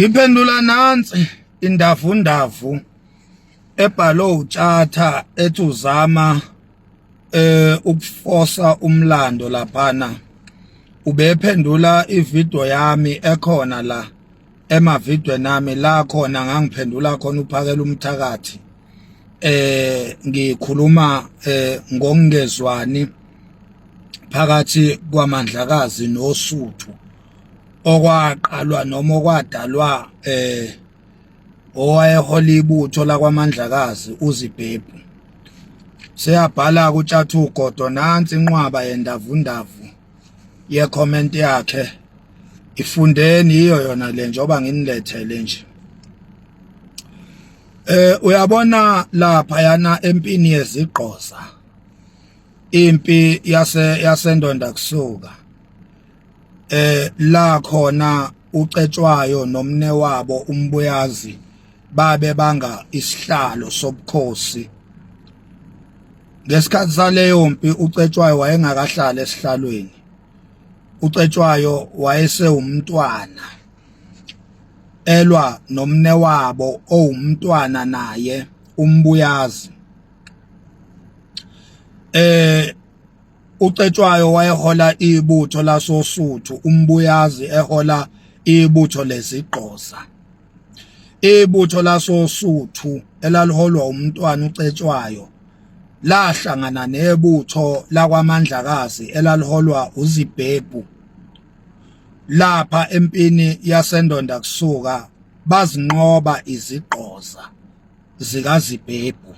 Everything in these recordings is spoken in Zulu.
Ngiphendula nansi indavundavu ebhalwe uTshatha ethi uzama ukufosa umlando laphana ubephendula ivideo yami ekhona la emavidweni ami la khona ngangiphendula khona uphakela umthakathi ngikhuluma ngokungezwani phakathi kwamandlakazi nosuthu okwaqalwa noma okwadalwa owayehola ibutho lakwaMandlakazi uZibhebhu. Seyabhala kuTshatha uGodo nansi inqwaba yendavundavu ye-comment yakhe ifundeni yiyo yona le njengoba nginilethele nje. Uyabona lapha yana empini yezigqoza impi yase yasendonda kusuka la khona ucetshwayo nomne wabo umbuyazi babe banga isihlalo sobukhosi ngesikhathi saleyo mpi ucetshwayo wayengakahlali esihlalweni ucetshwayo wayesewumntwana elwa nomne wabo owumntwana naye umbuyazi uCetshwayo wayehola ibutho lasoSuthu uMbuyazi ehola ibutho lezigqoza ibutho lasoSuthu elaliholwa umntwana uCetshwayo lahlangana nebutho lakwaMandlakazi elaliholwa uZibhebhu lapha empini yaseNdonda kusuka bazinqoba izigqoza zikaZibhebhu.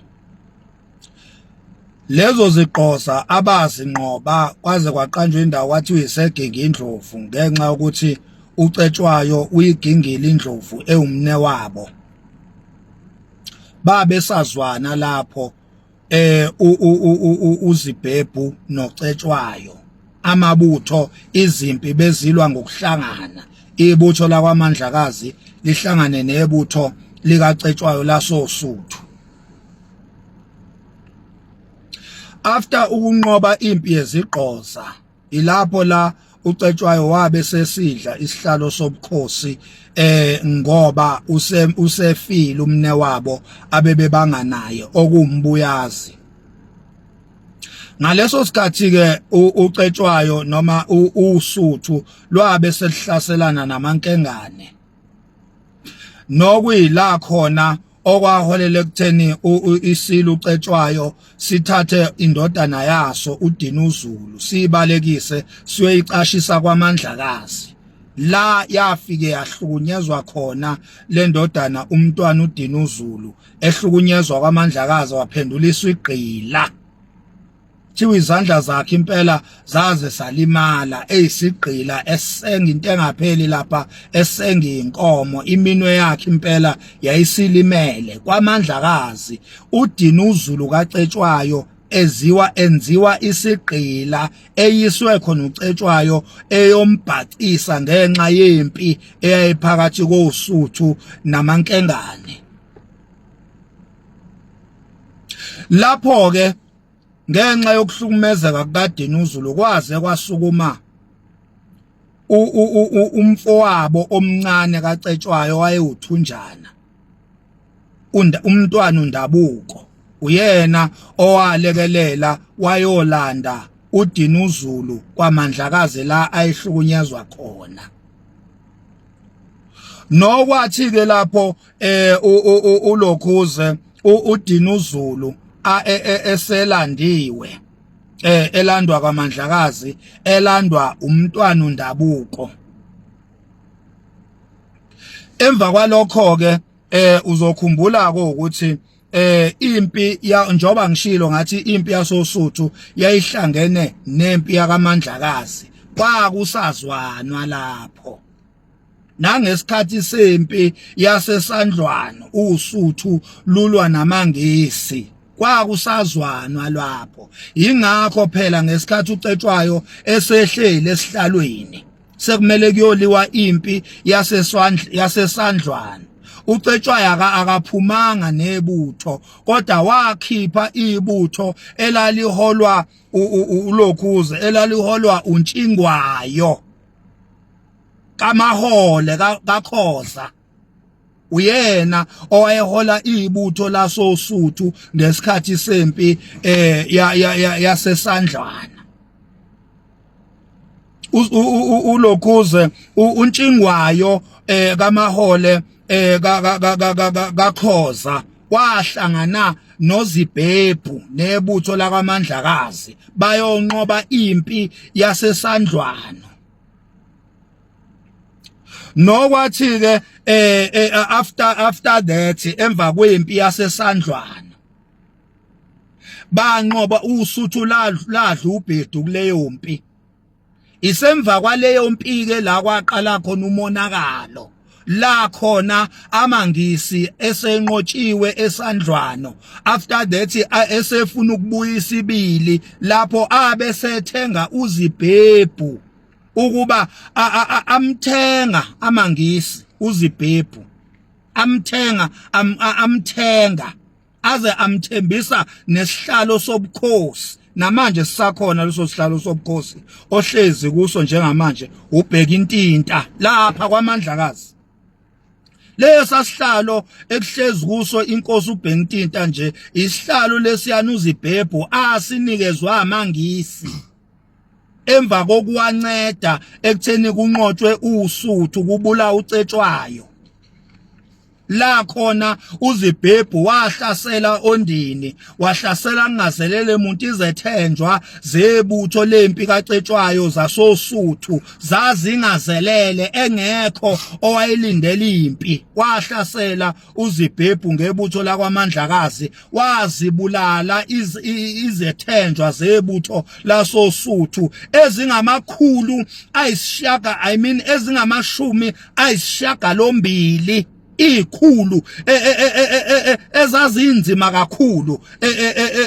Lezo zigqoza abazinqoba kwaze kwaqanjwa indawo kwathiwa iseginga indlovu ngenxa yokuthi uCetshwayo uyigingile indlovu ewumne wabo. Babesazwana lapho uZibhebhu noCetshwayo amabutho izimpi bezilwa ngokuhlangana ibutho lakwaMandlakazi lihlangane nebutho likaCetshwayo lasoSuthu. After ukunqoba impi yezigqoza ilapho la uCetshwayo wabe sesidla isihlalo sobukhosi ngoba usefile umne wabo abebebanga naye okuwumbuyazi. Ngaleso sikhathi ke uCetshwayo noma uSuthu lwabe selihlaselana namankengane nokuyila khona okwaholela ekutheni isilo uCetshwayo sithathe indodana yaso uDinuzulu siyibalekise siyoyicashisa kwaMandlakazi la yafike yahlukunyezwa khona le ndodana umntwana uDinuzulu ehlukunyezwa kwaMandlakazi waphenduliswa igqila. Kuthiwa izandla zakhe impela zaze salimala eyisigqila esenga into engapheli lapha esenga inkomo iminwe yakhe impela yayisilimele kwamandlakazi uDinuzulu kaCetshwayo eziwa enziwa isigqila eyiswe khona uCetshwayo eyombhacisa ngenxa yempi eyayiphakathi koSuthu namaNkengane. Lapho ke ngenxa yokuhlukumezeka kukaDinuzulu kwaze kwasukuma umfowabo omncane kaCetshwayo wayewuthunjana umntwana uNdabuko uyena owalekelela wayolanda uDinuzulu kwaMandlakazi la ayehlukunyezwa khona. Nokwathi ke lapho ulokhuze uDinuzulu eselandiwe elandwa kwaMandlakazi elandwa umntwana uNdabuko. Emva kwalokho ke uzokhumbula ukuthi impi ya njoba ngishilo ngathi impi yasoSuthu yayihlangene nempi yakaMandlakazi kwakusazwanwa lapho. Nangesikhathi sempi yaseSandlwana uSuthu lulwa namaNgisi kwakusazwanwa lapho. Ingakho phela ngesikhathi uCetshwayo esehleli esihlalweni sekumele kuyoliwa impi yaseSandlwana uCetshwayo akaphumanga nebutho kodwa wakhipha ibutho elaliholwa ulokhuze elaliholwa uNtshingwayo kaMahole kaKhoza. Uyena owayehola ibutho lasoSuthu ngesikhathi sempi yasesandlwana. Ulokhuze uNtshingwayo kaMahole kaKhoza wahlangana noZibhebhu nebutho lakwaMandlakazi bayonqoba impi yasesandlwana. Nokwathi ke after that, emva kwempi yasesandlwana, banqoba uSuthu, ladla ubhedu kuleyo mpi. Isemva kwaleyo mpi ke la kwaqala khona umonakalo, la khona amaNgisi esenqotshiwe esandlwano. After that esefuna ukubuyisa ibili lapho abe sethenga uZibhebhu ukuba amthenga amaNgisi uZibhebhu, amthenga, amthenga aze amthembisa nesihlalo sobukhosi. Namanje sisakhona leso sihlalo sobukhosi, ohlezi kuso njengamanje ubheka intinta lapha kwaMandlakazi. Leso sasihlalo ekuhlezi kuso inkosi uBhentinta nje, isihlalo lesiyana uZibhebhu asinikezwa amaNgisi emva kokuwanceda ekutheni kunqotshwe uSuthu, kubula uCetshwayo. La khona uZibhebhu wahlasela oNdini, wahlasela kungazelele muntu. Izethenjwa zebutho lempi kaCetshwayo zasoSuthu zazingazelele, engekho owayelindela impi. Wahlasela uZibhebhu ngebutho lakwaMandlakazi, wazibulala izethenjwa zebutho lasoSuthu ezingamakhulu ayisishaga, I mean ezingama-90, ikhulu ezazinzima kakhulu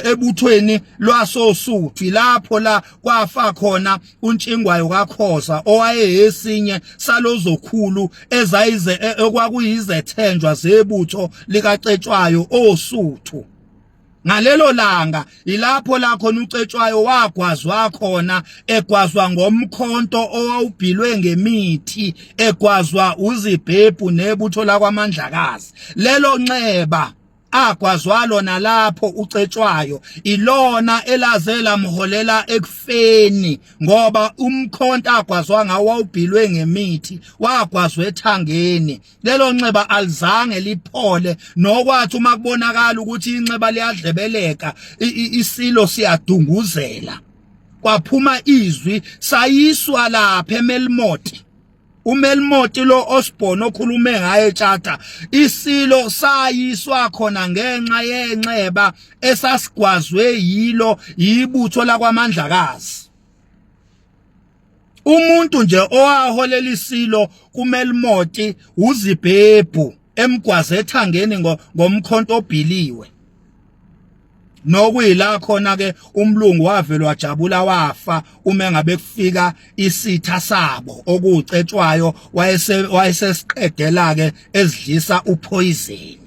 ebuthweni lwasoSuthu. Lapho la kwafa khona uNtshingwayo kaKhoza, owayeyesinye salozokhulu ezayize okwakuyizethenjwa zebutho likaCetshwayo oSuthu. Ngalelo langa ilapho la khona uCetshwayo wagwazwa khona, egwazwa ngomkhonto owawubhilwe ngemithi, egwazwa uZibhebhu nebutho lakwaMandlakazi. Lelo nxeba agwazwa lona lapho uCetshwayo ilona elaze lamholela ekufeni, ngoba umkhonto agwazwa ngawo wawubhilwe ngemithi, wagwazwa ethangeni. Lelo nxeba alizange liphole, nokwathi uma kubonakala ukuthi inxeba liyadlebeleka, isilo siyadunguzela, kwaphuma izwi, sayiswa lapha eMelmoth. UMelmoth lo Osborne okhulume ngaye tshatha, isilo sayiswa khona ngenxa yenxeba esasigwazwe yilo yibutho lakwaMandlakazi. Umuntu nje owaholela isilo kuMelmoth uZibhebhu, emgwaze ethangeni ngomkhonto obhiliwe, nokuyila khona ke umlungu wavela wajabula wafa uma ngabe kufika isitha sabo okucetshwayo, wayesesiqedela ke ezidlisa upoison.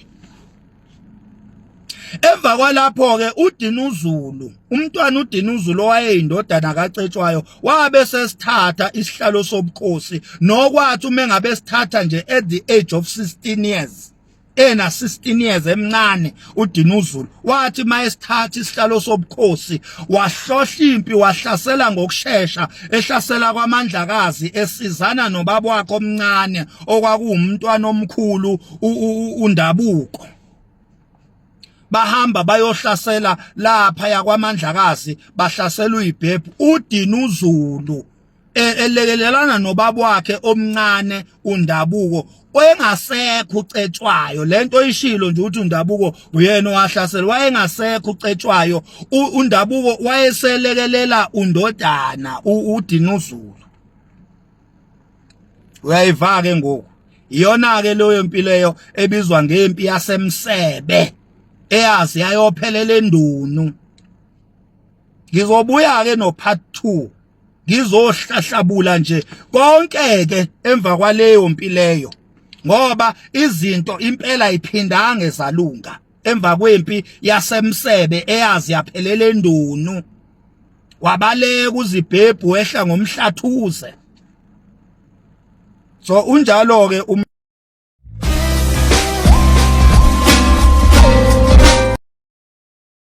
Emva kwalapho ke uDinuzulu, umntwana uDinuzulu owayeyindodana kaCetshwayo, wabe sesithatha isihlalo sobukhosi, nokwathi uma engabe sithatha nje at the age of 16 years, ena 16 years, emncane uDinuzulu, wathi mayesithatha isihlalo sobukhosi wahlohla impi, wahlasela ngokusheshsha, ehlasela kwaMandlakazi esizana nobaba wakhe omncane okwakuwumntwana omkhulu uNdabuko. Bahamba bayohlasela lapha yakwaMandlakazi, bahlasela uYibhebhu. uDinuzulu elekelelana nobaba wakhe omncane uNdabuko, oyengasekho uCetshwayo. Lento ishilo nje ukuthi uNdabuko uyena owahlasela, wayengasekho uCetshwayo. UNdabuko wayeselekelela undodana uDinuzulu. Uyayiva ke ngoku, iyona ke leyo mpi leyo ebizwa ngempi yaseMsebe, eyazi yayophelela eNdunu. Ngizobuya ke no part 2, ngizohlahlabula nje konke ke emva kwaleyo mpi leyo, ngoba izinto impela iphindange zalunga emva kwempi yaseMsebe eyazi yaphelela eNdunu. Wabaleka uZibhebhu, wehla ngomhlathuze. So unjalo ke.